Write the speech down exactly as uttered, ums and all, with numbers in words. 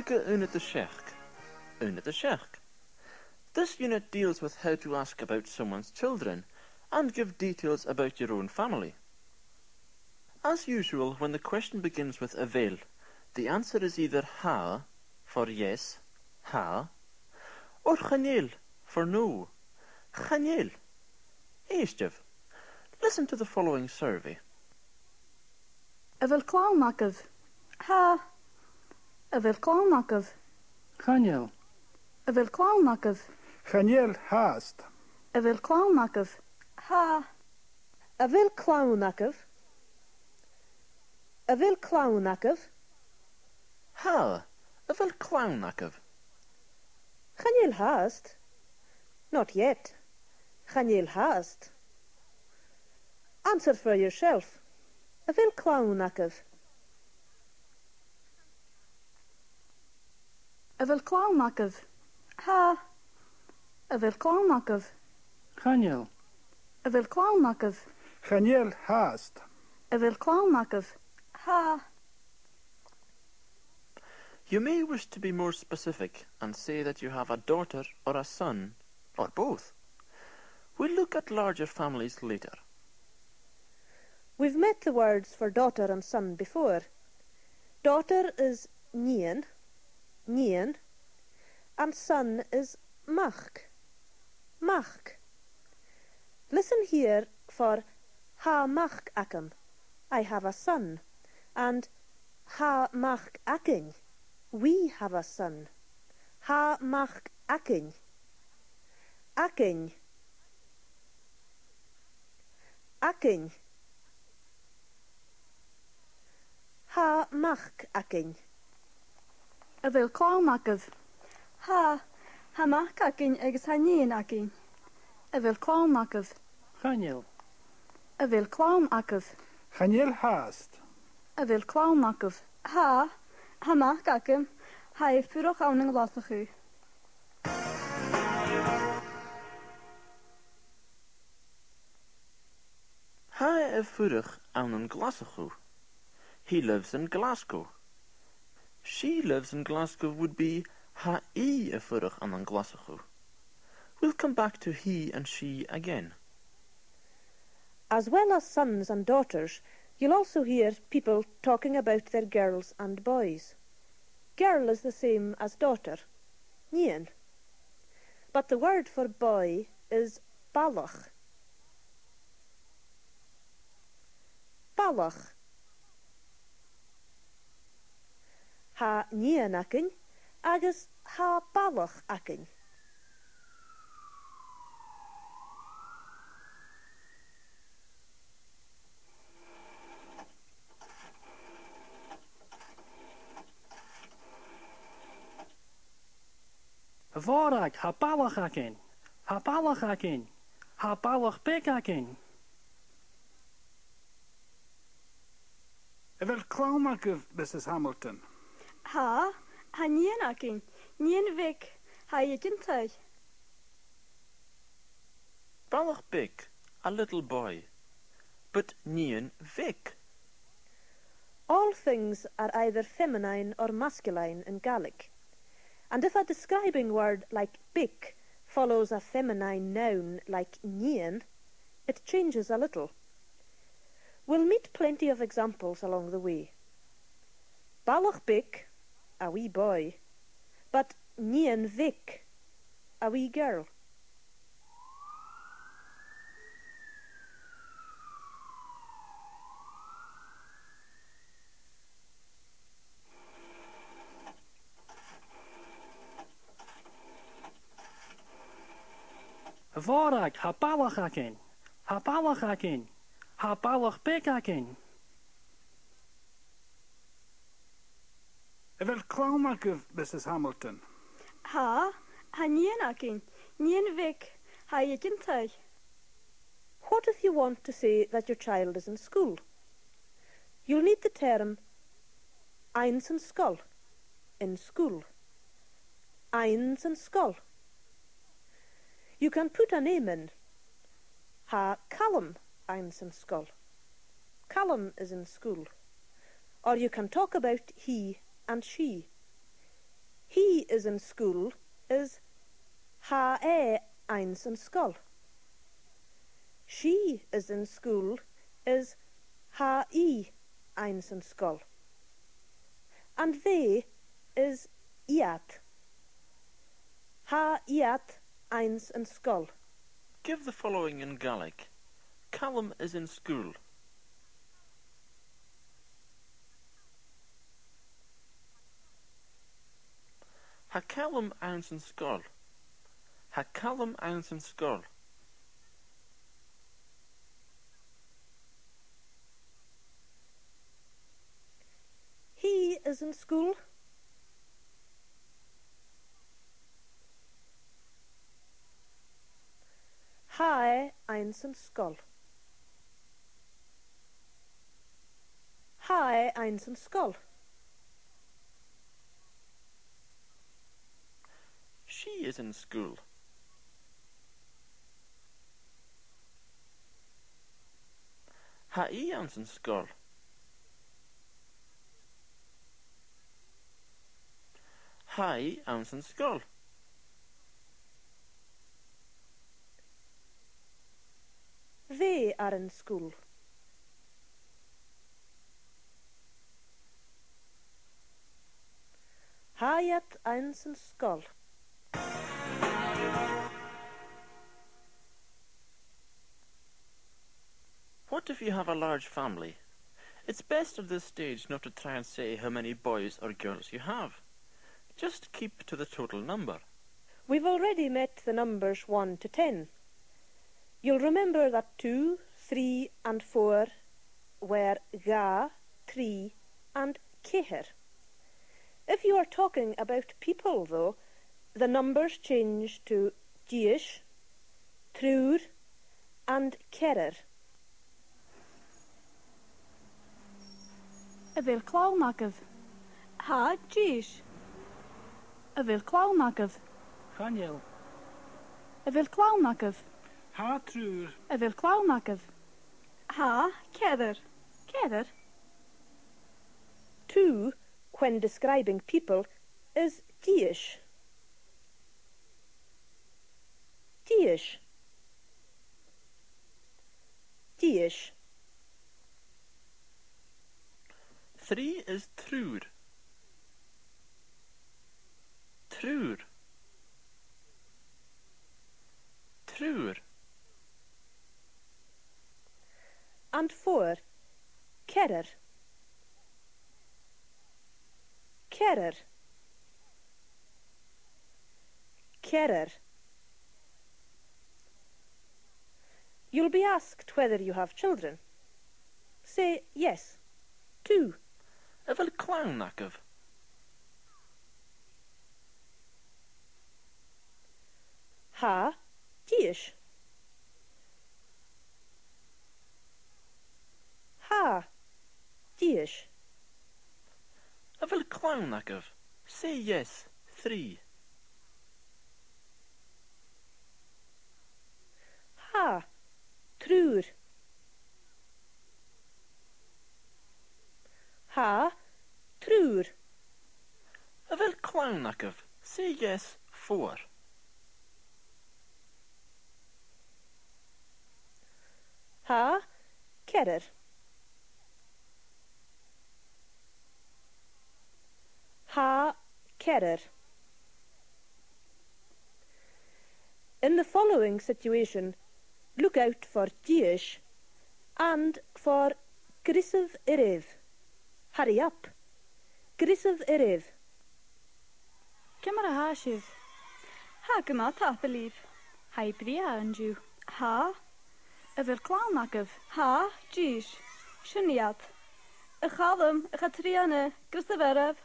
Aonad a seachd. Aonad a seachd. This unit deals with how to ask about someone's children and give details about your own family. As usual, when the question begins with a bheil, the answer is either tha, for yes, tha, or chan eil, for no, chan eil. Èistibh. Listen to the following survey. A bheil clann agaibh? Tha. A bheil clann agaibh? Chan eil. A bheil clann agaibh? Chan eil fhathast. A bheil clann agaibh? Tha. A bheil clann agaibh? A bheil clann agaibh? Tha. A bheil clann agaibh? Chan eil fhathast. Not yet. Chan eil fhathast. Answer for yourself. A bheil clann agaibh? A bheil clann agaibh? Tha. A bheil clann agaibh? Chan eil. A bheil clann agaibh? Chan eil fhathast. A bheil clann agaibh? Tha. You may wish to be more specific and say that you have a daughter or a son, or both. We'll look at larger families later. We've met the words for daughter and son before. Daughter is nighean, nighean, and son is mac, mac. Listen here for tha mac agam, I have a son, and tha mac againn, we have a son. Tha mac againn. Againn. Againn. Tha mac againn. A bheil clann agaibh? Tha. Tha mac againn agus tha nighean againn. A bheil clann agaibh? Chan eil. A bheil clann agaibh? Chan eil fhathast. A bheil clann agaibh? Tha. Tha mac agam. Tha e a' fuireach ann an Glaschu. Tha e a' fuireach ann an Glaschu. He lives in Glasgow. She lives in Glasgow would be tha i a' fuireach ann an Glaschu. We'll come back to he and she again. As well as sons and daughters, you'll also hear people talking about their girls and boys. Girl is the same as daughter. Nighean. But the word for boy is balach. Balach. Tha nighean againn agus tha balach againn. A Mhòrag, tha balach againn. Tha balach againn. Tha balach beag againn. A bheil clann agaibh, Mrs Hamilton? Tha, tha nighean againn. Nighean bheag, tha i aig an taigh. Balach beag, a little boy. But nighean bheag. All things are either feminine or masculine in Gaelic. And if a describing word like beag follows a feminine noun like nighean, it changes a little. We'll meet plenty of examples along the way. Balach beag, a wee boy, but nighean bheag, a wee girl. A Mhòrag, tha balach againn. Tha balach againn. Tha balach beag againn. A bheil clann agaibh, Mrs Hamilton? Tha, tha nighean againn. Nighean bheag, tha i aig an taigh. What if you want to say that your child is in school? You'll need the term anns an sgoil, in school. Anns an sgoil. You can put a name in. Tha Calum anns an sgoil. Calum is in school. Or you can talk about he and she. He is in school is tha e anns an sgoil. She is in school is tha i anns an sgoil. And they is iad. Tha iad anns an sgoil. Give the following in Gaelic. Calum is in school. Tha Calum anns an sgoil. Tha Calum anns an sgoil. He is in school. Tha e anns an sgoil. Tha e anns an sgoil. She is in school. Tha i anns an sgoil. Tha i anns an sgoil. Bidh iad air an sgoil. Tha iad anns an sgoil. What if you have a large family? It's best at this stage not to try and say how many boys or girls you have. Just keep to the total number. We've already met the numbers one to ten. You'll remember that two, three and four were dhà, trì and ceithir. If you are talking about people, though, the numbers change to dithis, triùir and ceathrar. A bheil clann agaibh? Tha, dithis. A bheil clann agaibh? Chan eil. A bheil clann agaibh? Tha, triùir. A bheil clann agaibh? Tha, ceathrar. Ceathrar? Two, when describing people, is dithis. Dithis. Dithis. Three is triùir. Triùir. Triùir. And four, ceathrar. Ceathrar. Ceathrar. You'll be asked whether you have children. Say yes. Two. A bheil clann agaibh? Tha, dithis. Tha, dithis. A bheil clann agaibh? Say yes, three. Tha, triùir. Tha, triùir. A bheil clann agaibh? Say yes, four. Tha, ceathrar. Tha, ceathrar. In the following situation, look out for dithis and for greasaibh oirbh. Hurry up. Greasaibh oirbh. Ciamar a tha sibh? Tha gu math, tapadh leibh. Tha i brèagha an-diugh. Tha. A bheil clann agaibh? Tha, dithis. Sin iad. A Chaluim, a Chatrìona, greasaibh oirbh.